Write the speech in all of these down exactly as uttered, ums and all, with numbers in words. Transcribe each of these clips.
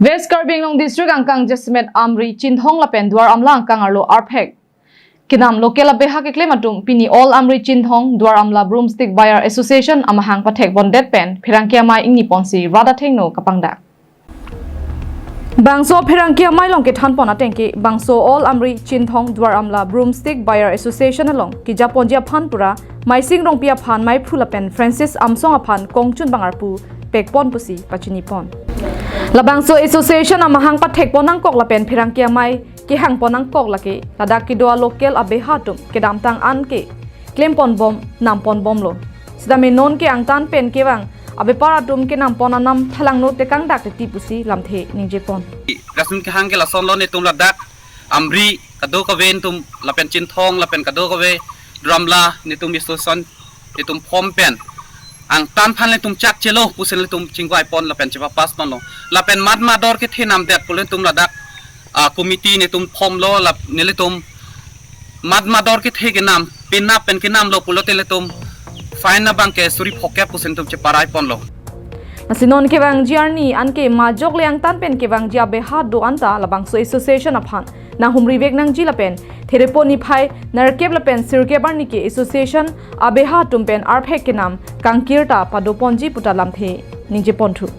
West Karbi Anglong District angkang jasemet Amri Chinthong lapen Duar Amla angkang arlo arphek kenam local abeha keklem atum pini All Amri Chinthong Duar Amla Broomstick Buyer Association amahang pathek pondet pen pherangke amei ingni ponsi rat athengno kapangdak. Bangso pherangke amei along kethan pon ateng ke bangso All Amri Chinthong Duar Amla Broomstick Buyer Association along keja ponji aphan pura Maising Rongpi aphan mei phru lapen Francis Amsong aphan kongchun bang arpu pek pon pusi pachini pon. Labangso association amahang pathek pon nangkok lapen pherangke amei kehang pon nangkok lake ladak kedo a local abeha atum kedamtang an ke klem pon bom, nam pon bomlo. Sitame non ke angtan pen kevang abepar atum kenam pon anam thalangno tekangdak titi pusi lamthe ningje pon. Lason kehang ke lasonlo, netum ladak Amri kadokave netum lapen Chinthong lapen kadokave Duar Amla netum association netum form pen angtan aphan netum chak chelo pusi netum chingvai pon lapen chepapas ponlo. Lapen mat mador kethe namdet pu netum ladak, ah, committee netum formlo, lap nelitum mat mador kethe kenam, penap pen kenamlo pulote netum fine abang ke suri phokep pusi netum cheparai ponlo. Lasi non kevangji arni anke majok le angtan pen kevangji abeha do anta labangso association aphan nanghumri vek nangji lapen therepo niphai nerkep lapen sirkep arni ke association abeha atum pen arphek kenam kangkir ta pado ponji puta lamthe ningje ponthu.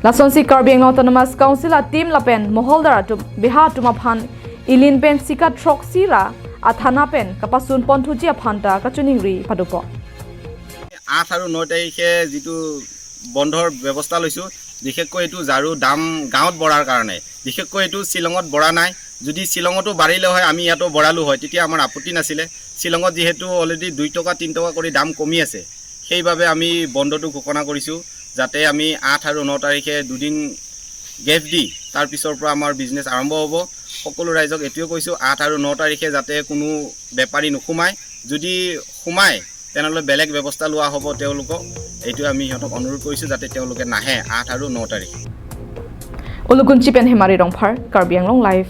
Lasonsi Karbi Anglong Autonomous Council a team lapen moholdar atum beha atum aphan ilin pen sika throksi ra athana pen kapasun ponthuji aphan ta kachiningri pado pon. আঠ আৰু ন তাৰিখে যিটো বন্ধৰ ব্যৱস্থা লৈছোঁ, বিশেষকৈ এইটো ঝাৰু দাম গাঁৱত বঢ়াৰ কাৰণে, বিশেষকৈ এইটো শ্বিলঙত বঢ়া নাই। যদি শ্বিলঙতো বাঢ়িলে হয়, আমি ইয়াতো বঢ়ালো হয়, তেতিয়া আমাৰ আপত্তি নাছিলে। শ্বিলঙত যিহেতু অলৰেডি দুই টকা, তিনি টকা কৰি দাম কমি আছে, সেইবাবে আমি বন্ধটো ঘোষণা কৰিছোঁ, যাতে আমি আঠ আৰু ন তাৰিখে দুদিন গেপ দি তাৰ পিছৰ পৰা আমাৰ বিজনেছ আৰম্ভ হ'ব। সকলো ৰাইজক এইটোৱে কৈছোঁ, আঠ আৰু ন তাৰিখে যাতে কোনো বেপাৰী নোসোমায়, যদি সোমায় তেনেহ'লে বেলেগ ব্যৱস্থা লোৱা হ'ব তেওঁলোকক। এইটোৱে আমি সিহঁতক অনুৰোধ কৰিছোঁ যাতে তেওঁলোকে নাহে আঠ আৰু ন তাৰিখে। Ulukunchi pen Hemari Rongphar, Karbi Anglong Live.